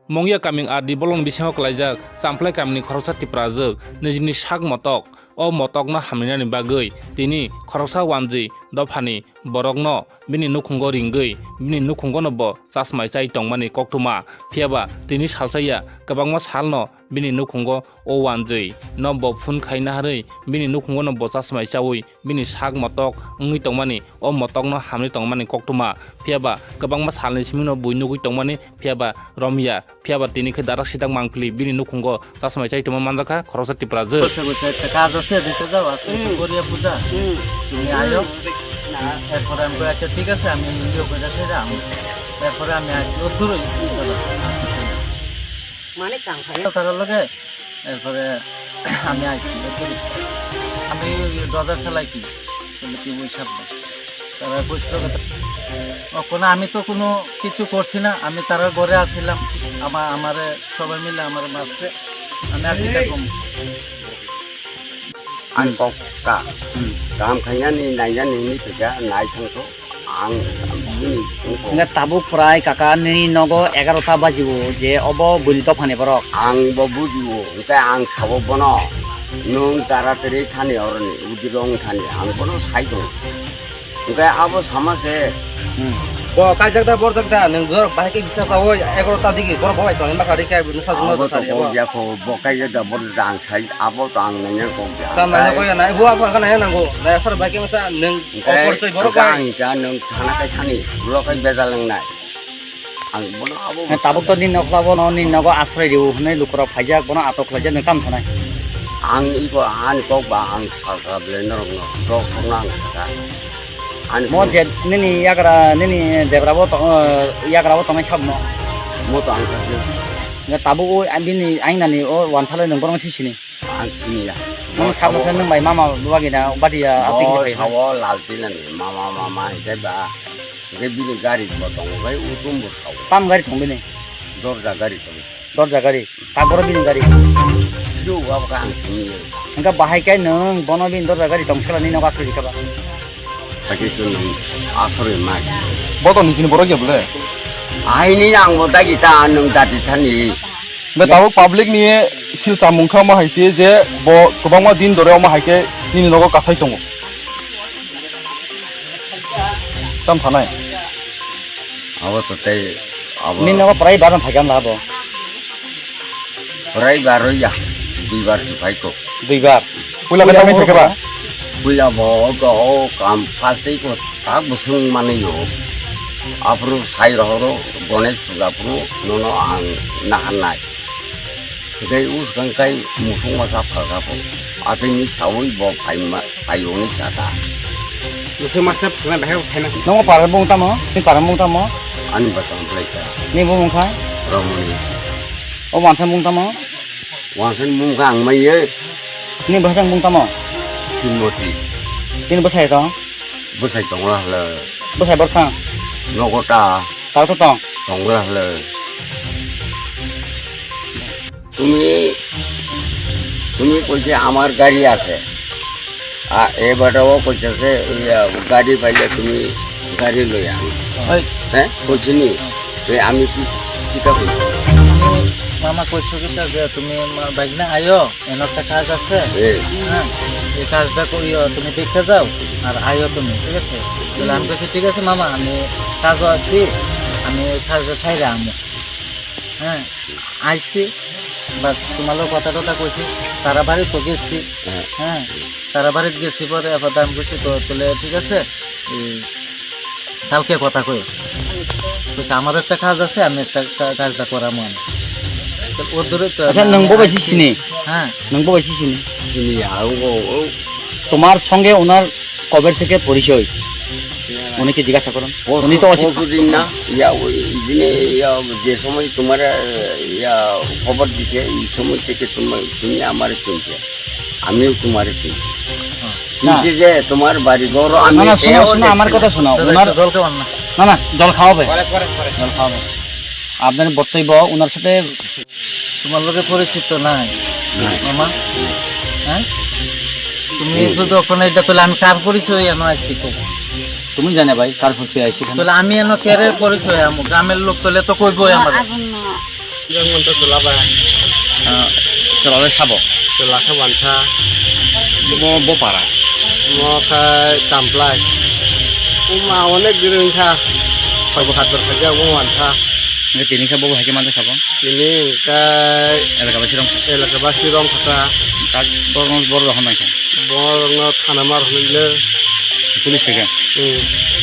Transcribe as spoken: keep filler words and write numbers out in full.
Mongya kaming R D bolong bisingo kwlaijak Champlai kamini khoroksa Tiprajwk nijini sak motok, o motokno hamrinani bagwi tini khoroksa wanjwi dophani borokno bini nukhungo ringwi bini nukhungono bo chasmai chai tongmani koktwma. Phiyaba tini salsa ya kwbangma salno bini nukhungo o wanjwi no bo phone khai naharwi bini nukhungono bo chasmai chaui bini sak motok wngwi tongmani, o motokno hamri tongmani koktwma. Phiyaba kwbangma salni simino bui nugwi tongmani, phiyaba romya, phiyaba tini khe darak sidak mangpili bini nukhungo chasmai chai tongma manjakha khoroksa Tiprajwk. Bwswk bwswk khe kajo se dite jao, aswk Hmm. Korea puja. Hmm. Tumi ayo. Hmm. Erpore ami koi, "Acha, thik ache, ami enjoy kore se jam." Erpore ami aisi, o duroi. Mane kam khai. Tara loge, erpore ami aisi, o duroi. Ami dojar salai ki, tole ki boi sabbo. তারা বুঝলো কথা। ও, কোনো, আমি তো কোনো কিছু করছি না, আমি তারার ঘরে আসছিলাম, আমার, আমারে সবাই মিলে আমারে মারছে, আমি আর কি করবো? Ang kok ka. Hmm. Kam khainani, nainani, ni pika, nai thangto. Ang, bini, ang kok. Nga tabuk prai kaka nini nogo egarota bajibo je obo bwini dophani borok. Ang bo bujibo, hwnkhe ang sabo bono, nwng taratari thani oroni, udirong thani, ang bono sai tongo. Hwnkhe abo sama se. Hmm. Bo kaijak da, borjak da, nwng borok bahai khe bisa chaui, egarota digi borok bo bai tongwi makha rikha, bini sajwk Abo no to sari kok abo. Ya kho, bo kaijak da, borjak da, ang sai, abo to ang nangya kok ya. Tam nangya kok ya, nai, bo abo kha nangya nango. Nai sar bahai khe masa nwng Hwnkhe oporchoi borok hwnkhe bai. Ang hwnkhe nwng thana khe thani, ulo khe bejal wngnai. Ang bono abo Hwnkhe tabuk to nini nokla bono, nini nogo asrai rw hwnwi lukurok phaijak, bono atok khlaijak, nwng tam sanai? Ang iko ani kok ba ang salsa belai norokno, dok sokno ang sakha. Ani Mo kok je nini yagra, nini debra bo to, eh, yagra bo tongnai sabno. Mo to ang sakha. Nga tabuk o bini ainani o wansalai nwng borokno si sini. Ang sini ya. Nang Bo sabo sabo se nang bai mama bagi na badi ya ating Bo hai. Sabo lalti nani mama mama hingke ba. Hingke bini gari bo tongo bai utum bo sabo. Tam gari tong bini? Dorja gari tong. Dorja gari. Takoro bini gari. Yo wa ka ang sini ya. Hingke bahai kai nang bono bini dorja gari tong sela ni no asli ka ba. Hake tu nang asore mai. Bo to nisini borok ya bole. Ai ni ang bo dagi ta nang dati thani. Hingke tabuk public ni sil chamung kha omo hai se je bo kwbangma din dore omo hai khe nini nogo kasai tongo. Tam sanai? Abo to tei abo Nini nogo prai bar no phai kha wngla abo? Prai bar roi ya, dui bar se phai kho. Dui bar. Puila khe tamni phai khe ba? Puila bo o kam phasei ko tak bosong manwi o. Aphuru sai rohoro Ganesh puja phuru nono ang naharnai. Tei uskang kai musung masa phalka bo. Atini sawi bo phaima, phaiyoni kata. Musung masa phalna bahai phaina. Nomo paran bung tamo? Ni paran bung tamo? Ani batang phalai ka. Ni bung kha? Ramoni. O wansa bung tamo? Wansa bung kha ang mai ye. Ni bwsang bung tamo? Simoti. Tini bwsai tong? Bwsai tongla hwle. Bwsai bor thang? Nogo ta. Tao to tong? Tongla hwle. তুমি, তুমি কইছে আমার গাড়ি আছে। আ, এ বেটাও কইতেছে, ইয়া, গাড়ি পাইলে তুমি গাড়ি লই আনো। হয়। হ্যাঁ? কইছে নি? তো আমি কি, কিতা কইছি? তুমি মামা কইছো কিতা যে তুমি মা-, বাইক না আইও? এনো একটা কাজ আছে। এই। হ্যাঁ, এই কাজটা করিও, তুমি দেখে যাও, আর আইও তুমি, ঠিক আছে? তাহলে আমি কইছি, "ঠিক আছে মামা, আমি কাজও আছি, আমি কাজটা সাইরা আমু।" হ্যাঁ, আইছি, বাস তোমার লগে কথা টথা কইছি, তারা বাড়ি তো গেছি। হ্যাঁ। হ্যাঁ, তারা বাড়িত গেছি পরে আবার দাম কইছি তো, তাহলে ঠিক আছে, এই কালকে কথা কই। কইছে, "আমারও একটা কাজ আছে, আমি একটা কা-, কাজটা করামু আমি।" তো ওর ধরে তো আচ্ছা, আমি নংবো বেশি আইছি। চিনি? হ্যাঁ। নংবো বেশি চিনি? চিনি, আর ও, ও তোমার সঙ্গে ওনার কবে থেকে পরিচয়? অনেকে জিজ্ঞাসা করেন। পরশু, উনি তো অসুস্থ। পরশু দিন না, ইয়া, ওই দিনে, ইয়া, যে সময় তোমার, ইয়া, খবর দিছে, এই সময় থেকে তোমার, তুমি আমারে চিনছো। আমিও তোমারে চিনি। হ্যাঁ। চিনছি যে তোমার বাড়ি ঘর আমি না, না, শোনো, এও শোনো, আমার দেখছি কথা না। শোনো। দাদা, ওনার একটু জল খাওয়ান না। না, না, জল খাওয়াবে। পরে, পরে, পরে। জল খাওয়াবে। আপনার বক্তব্য ওনার সাথে তোমার লগে পরিচিত নাই, নাই। মামা? হ্যাঁ? তুমি হুম। যদি ওখানে এটা, তাহলে আমি কার পরিচয় এনে আসছি তো? তুমি জানে ভাই, কার পরিচয় আইছি এখানে? তাহলে আমি এনে কেরে পরিচয়, আম-, গ্রামের লোক তাহলে তো কইবই আমার। আগুন না। Yang manto chwla bai. Ah, chwla le sabo? Chwla khe wansa. Bo, bo para? Mo khe Champlai. Uma onek din wngkha. Sabo khator khaja mo wansa. Nge tini khe bo hai khe manjak sabo? Tini khe elaka basi rong kha. Elaka basi rong kha. Tak bor, bor rok hwnai kha. Bor no thana mar hwnle. Police khe khe? Hmm.